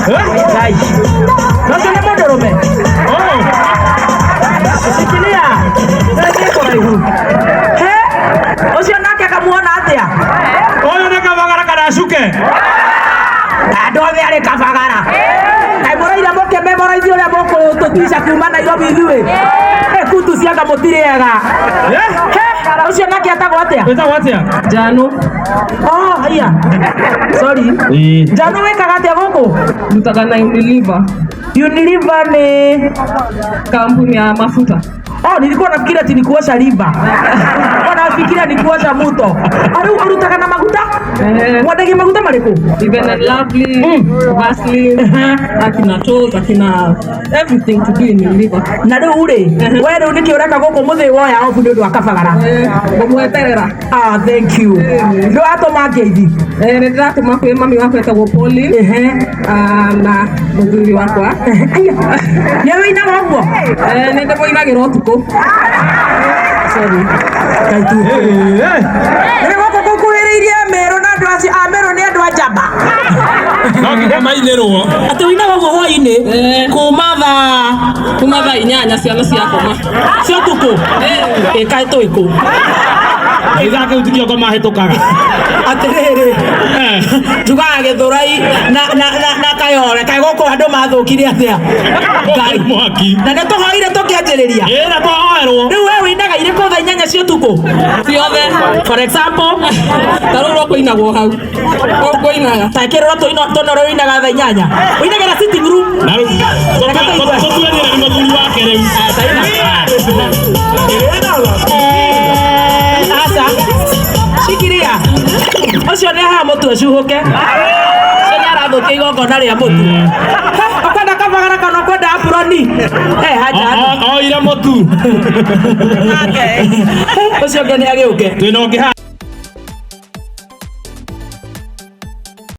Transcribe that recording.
Ngai. Ũcio nĩ mũndũrũme. Oh. Shikilia. Nĩ kũraihu. He? Ũcio nake akamuona atĩa? Ũyũ nĩ kabagara kana cuke? Andũ othe arĩ kabagara. Kaĩ mũraira mũke memorize ũrĩa mũkũtũtica kuma Nairobi ithuĩ. Ĩ kutu cianga mũtirĩaga. Eh? He? Ũcio nake etagwo atĩa? Wĩtagwo atĩa? Njanu. Oh, haiya. Sorry. Ĩĩ. Njanu wĩkaga atĩa gũkũ? Ndutaga na Unilever. Unilever nĩ Kampuni ya mafuta. Oh, nilikuwa nafikiria ati ni kuosha liver. Nilikuwa nafikiria ni kuosha muto. Ariu urutaga na maguta? Eh. Mwendagia maguta mariku? Even and Lovely, Vaseline, akina toes, akina everything to do in Unilever. Na riu ri, we riu niki ureka guku muthii woya ofu ni undu wa kabagara? Eh, ngũmweterera. Ah, thank you. Ndũratũma ngeithi. Eh, nĩ ndĩratũma kwĩ mami wakwa etagwo Pauline. Ehe. Ah, na mũthuri wakwa. Aya. Nĩ wĩinaga ũguo? Eh, nĩ ndĩmũinagĩra ũtukũ. Sorry. Ngai tu. Eh, eh. Nĩ gũkũ gũkuhĩrĩirie Meru na andũ acio a Meru nĩ andũ a njamba. No nginya mainĩrwo. Atĩ wĩinaga ũguo hwainĩ Eh. kuma thaa Kuma thaa 8 ciana ciakoma. cia ũtukũ. Eh. Ĩ kaĩ tũĩ kũ? Gĩthaa kĩu ti kĩongo mahĩtũkaga. Atĩrĩrĩ. Eh. Njugaga Gĩthũrai na na na na Kayore kaĩ gũkũ andũ mathũkire atĩa? Ngai. Mwaki. Na nĩ tũhoire tũkĩanjĩrĩria. Ĩ na twahoerwo. Rĩu we wĩinaga irĩkũ thaa 8 cia ũtukũ? Ciothe. For example, Ta rũu rũkũinagwo hau. Rũkũinaga. ta kĩrĩro tũno rũu ũinaga thaa 8. Ũinagĩra sitting room. Na rĩu tũtuanĩre nĩ mũthuri wake rĩu. Eh, aca. Shikilia. Ũcio nĩ haha mũtu acuhũke. Ũcio nĩ arathũkia igongona rĩa mũtu. Ha, ũkwenda kabagara kana ũkwenda apuroni? Eh, haja. Oire mũtu. Ũcio ũngĩ nĩ agĩũke. Twĩna ũngĩ haha.